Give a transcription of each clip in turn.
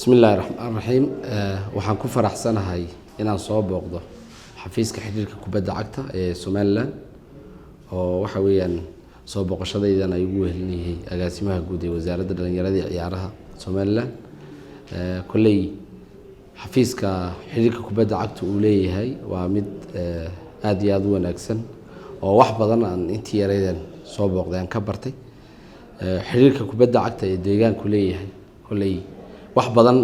Bismi illaahi raxmaan raxiim. Waxaan ku faraxsanahay inaan soo booqdo xafiiska xiriirka kubadda cagta ee Somaliland, oo waxa weeyaan soo booqashadaydan ay ugu wehelinayay agaasimaha guud ee Wasaaradda Dhalinyarada iyo Ciyaaraha Somaliland. Kolley xafiiska xiriirka kubadda cagta uu leeyahay waa mid aada iyo aada u wanaagsan, oo wax badan aan intii yaraydan soo booqday aan ka bartay. Xiriirka kubadda cagta ee deegaanku leeyahay, kolley wax badan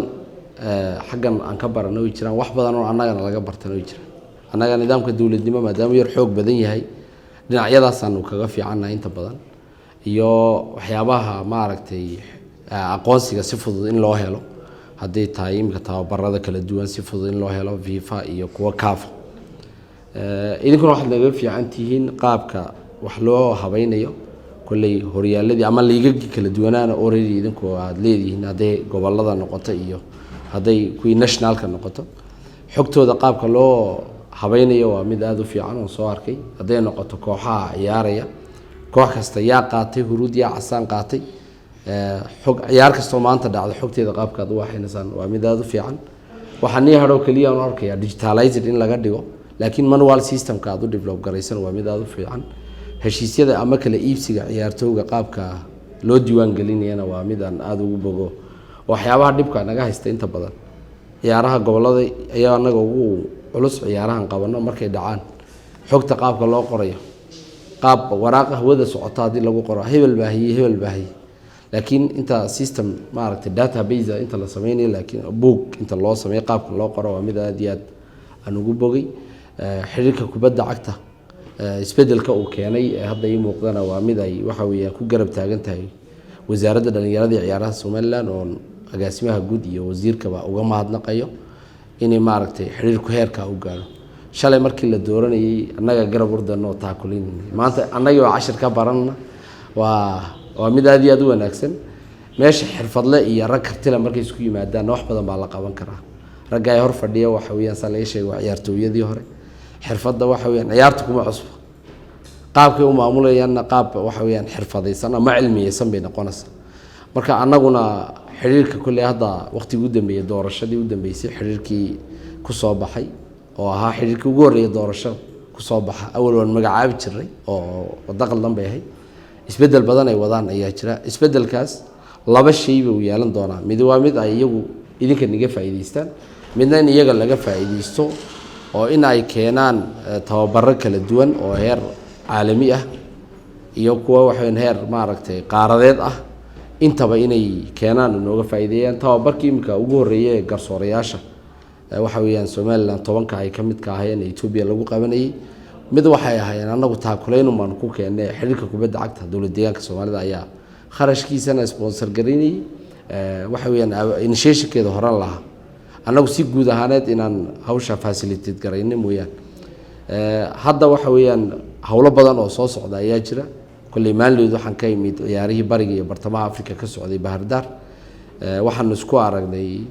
xaggan aan ka barana way jiraan, wax badan oo annagana laga bartana way jiraan. Annaga nidaamka dowladnimo maadaama yar xoog badan yahay, dhinacyadaasaanu kaga fiicannahay inta badan, iyo waxyaabaha maaragtay aqoonsiga si fudud in loo helo, hadday tahay iminka tababarada kala duwan si fudud in loo helo, FIFA iyo kuwa CAF. Idinkuna waxaad naga fiican tihiin qaabka wax loo habaynayo. Kolley horyaaladii ama liigagii kala duwanaana already idinku aada leedihiin, hadday gobolada noqoto iyo hadday kuwii nationalka noqoto, xogtooda qaabka loo habaynayo waa mid aada u fiican oon soo arkay. Hadday noqoto kooxaha ciyaaraya, koox kasta yaa qaatay huruud, yaa casaan qaatay, xog ciyaar kastoo maanta dhacda xogteeda qaabka aad u waxaynaysaan waa mid aada u fiican. Waxaa nii hadhow keliya aan arkaya digitalized in laga dhigo, laakiin manual systemka aad u develop garaysan waa mid aada u fiican. Heshiisyada ama kala iibsiga ciyaartooga qaabka loo diiwaan gelinayana waa mid aan aada ugu bogo. Waxyaabaha dhibka naga haysta inta badan ciyaaraha gobolada ayaa anaga ugu culus. Ciyaarahan qabano markay dhacaan, xogta qaabka loo qorayo, qaab waraaqa hawada socota haddii lagu qoro, hebel baahiyey, hebel baahiyey, laakiin inta system maaragtay database inta la sameynayo, laakiin book inta loo sameeyo qaabka loo qoro waa mid aada iyo aad aan ugu bogay. Xiriirka kubadda cagta isbedelka uu keenay ee hadda ii muuqdana waa mid ay waxa weeyaan ku garab taagan tahay Wasaaradda Dhalinyarada iyo Ciyaaraha Somaliland, oon agaasimaha guud iyo wasiirkaba uga mahadnaqayo inay maaragtay xiriirku heerkaa u gaadho. Shalay markii la dooranayay annaga garab ordano oo taakulin, maanta annagii oo cashir ka baranna waa mid aada iyo aada u wanaagsan. Meesha xirfadle iyo rag kartila markay isku yimaadaanna wax badan baa la qaban karaa. Ragga ay hor fadhiya waxa weeyaan, saa laga sheegay, waa ciyaartooyadii hore. Xirfadda waxa weeyaan ciyaartu kuma cusbo, qaabkay u maamulayaanna qaab waxa weeyaan xirfadaysan ama cilmiyeysan bay noqonaysaa. Marka annaguna xiriirka kolley hadda waqtigii u dambeeyey, doorashadii u dambeysay, xiriirkii kusoo baxay oo ahaa xiriirkii ugu horreeyay doorasho kusoo baxa, awal waan magacaabi jiray oo waddo qaldan bay ahayd. Isbeddel badan ay wadaan ayaa jira. Isbeddelkaas laba shay buu yeelan doonaa: mid waa mid ay iyagu idinka naga faa'iidaystaan, midna in iyaga laga faa'iidaysto, oo in ay keenaan tababaro kala duwan oo heer caalami ah iyo kuwa waxaweyn heer maaragtay qaaradeed ah intaba inay keenaan oo nooga faa'iideeyaan. Tababarkii iminka ugu horreeyay ee garsoorayaasha waxa weeyaan Somaliland 10-ka ay ka midka ahaayeen Etoobiya lagu qabanayay, mid waxay ahaayeen annagu taakulayn baanu ku keennay. Xiriirka kubadda cagta Dowlad Deegaanka Soomaalida ayaa kharashkiisana sponsor garaynayay, waxa weeyaan initiationkeeda horan lahaa. Annagu si guud ahaaneed inaan hawsha facilitate garayno mooyaan. Hadda waxa weeyaan howlo badan oo soo socda ayaa jira. Kolley maalinleed waxaan ka imid ciyaarihii bariga iyo bartamaha Africa ka socday Bahardaar. Waxaanu isku aragnay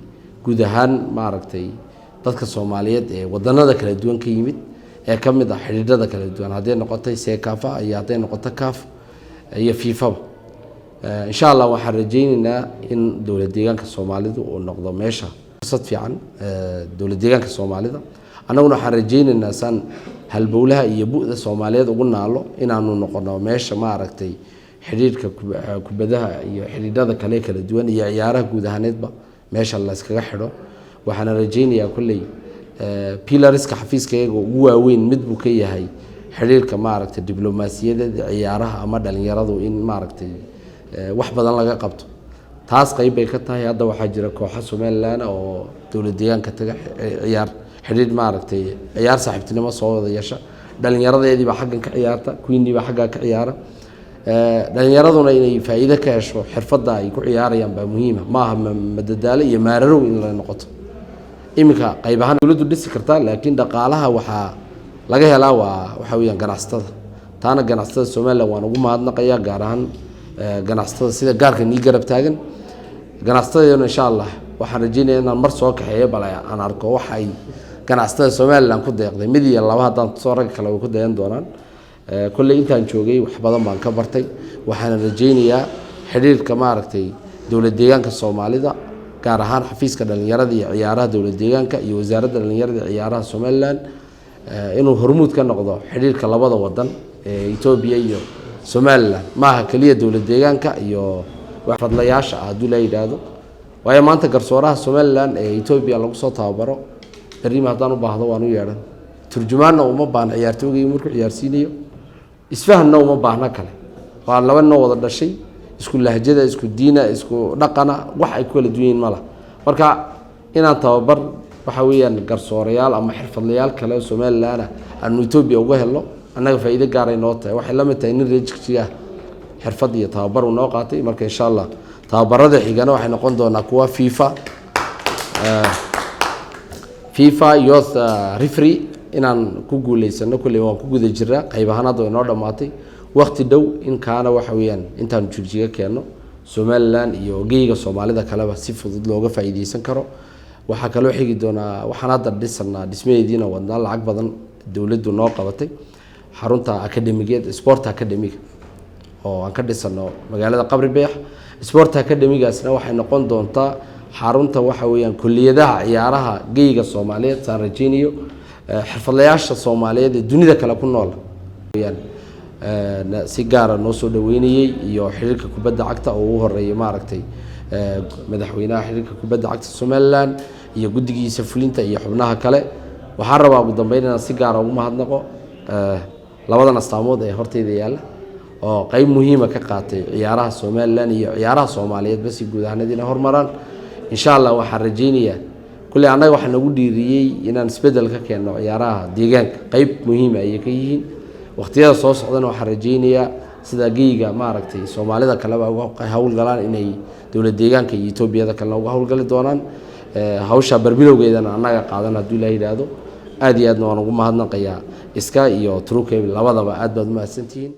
guud ahaan maaragtay dadka Soomaaliyeed ee wadanada kala duwan ka yimid, ee ka mid ah xidhiidhada kala duwan, hadday noqotay CECAFA iyo hadday noqoto CAF iyo FIFAba. Insha Allah waxaan rajayneynaa in Dowlad Deegaanka Soomaalidu uu noqdo meesha fursad fiican Dowlad Deegaanka Soomaalida. Annaguna waxaan rajayneynaa saan halbowlaha iyo bu'da Soomaaliyeed ugu naalo inaanu noqono meesha maaragtay xidhiidhka kubadaha iyo xidhiidhada kale kala duwan iyo ciyaaraha guud ahaaneedba meesha la iskaga xidho. Waxaana rajaynayaa kolley pillarska xafiiskayaga ugu waaweyn mid buu ka yahay xidhiirka maaragtay diblomaasiyadeed ciyaaraha ama dhalinyaradu in maaragtay wax badan laga qabto. Taas qayb bay ka tahay. Hadda waxaa jira kooxa Somaliland oo dowlad deegaanka taga, ciyaar xidhiidh maaragtay ciyaar saaxiibtinimo soo wada yeesha. Dhalinyaradeedii baa xaggan ka ciyaarta, kuwiinii baa xaggaa ka ciyaara. Dhalinyaraduna inay faa'iido ka hesho xirfadda ay ku ciyaarayaan baa muhiima. Maaha madadaalo iyo maararow in la noqoto. Iminka qayb ahaan dowladdu dhisi kartaa, laakiin dhaqaalaha waxaa laga helaa waa waxa weeyaan ganacsatada. Taana ganacsatada Somaliland waan ugu mahadnaqayaa, gaar ahaan ganacsatada sida gaarka nii garab taagan. Ganacsatadeeduna insha Allah waxaan rajeynaya inaan mar soo kaxeeyo, bal aan arko waxa ay ganacsatada Somaliland ku deeqday. Mid iyo laba haddaan soo, ragga kale way ku dayan doonaan. Kolley intaan joogay wax badan baan ka bartay. Waxaana rajaynayaa xidhiirka maaragtay Dowlad Deegaanka Soomaalida. Gaar ahaan xafiiska dhalinyarada iyo ciyaaraha dowlad deegaanka iyo wasaaradda dhalinyarada iyo ciyaaraha Somaliland, inuu hormuud ka noqdo xidhiirka labada wadan ee Etoobiya iyo Somaliland. Maaha keliya dowlad deegaanka iyo fadlayaasha ah hadduu la yidhaahdo, waayo maanta garsooraha Somaliland ee Etoobiya lagu soo tababaro, berrima haddaan u baahdo waan u yeedhan. Turjumaanna uma baahna ciyaartoogay markuu ciyaarsiinayo, isfahanna uma baahna kale. Waa laba noo wada dhashay, isku lahjada, isku diina, isku dhaqana, wax ay ku kala duwan yihiin ma laha. Marka inaan tababar waxa weeyaan garsoorayaal ama xirfadlayaal kale oo Somaliland ah aanu Etoobiya uga helno, annaga faa'iido gaaray noo tahay. Waxay la mid tahay nin reer Jigjiga ah xirfad iyo tababar uu noo qaatay. Marka insha Allah tababarada xigana waxay noqon doonaa kuwa FIFA Youth Referee inaan ku guuleysano. Kulley waan ku guda jiraa, qayb ahaan hadda way noo dhammaatay. Waqti dhow in kaana waxa weeyaan intaanu Jigjiga keenno, Somaliland iyo geyga Soomaalida kaleba si fudud looga faa'iideysan karo. Waxaa kaloo xigi doonaa, waxaan hadda dhisanaa, dhismaheediina wadnaa, lacag badan dowladdu noo qabatay, xarunta academigeed, sport academiga oo aan ka dhisano magaalada Qabri Beex. Sport academigaasna waxay noqon doontaa xarunta waxa weeyaan kulliyadaha ciyaaraha geyga Soomaaliyeed, saan rajeynayo, xirfadlayaasha Soomaaliyeed ee dunida kale ku nool weyaan si gaara noo soo dhaweynayey, iyo xiriirka kubadda cagta oo ugu horeeyay maaragtay madaxweynaha xiriirka kubadda cagta Somaliland iyo guddigiisa fulinta iyo xubnaha kale. Waxaan rabaa ugu dambeyn inaan si gaara ugu mahadnaqo labadan astaamood ee horteyda yaalla oo qeyb muhiima ka qaatay ciyaaraha Somaliland iyo ciyaaraha Soomaaliyeedba si guud ahaanad inay hormaraan insha Allah. Waxaan rajeynayaa kulley annaga waxaa nagu dhiiriyey inaan isbeddel ka keenno ciyaaraha deegaanka, qeyb muhiima ayay ka yihiin. Waqtiyada soo socdana waxaan rajeynayaa sida geyga maaragtay Soomaalida kaleba uga howlgalaan inay dowlad deegaanka iyo Etoobiyada kalena uga howlgali doonaan. Hawsha barbilowgeedana annaga qaadan hadduu Ilaah yidhaahdo. Aad iyo aadna waan ugu mahadnaqayaa iska iyo Trucable labadaba. Aad baad umahadsantihiin.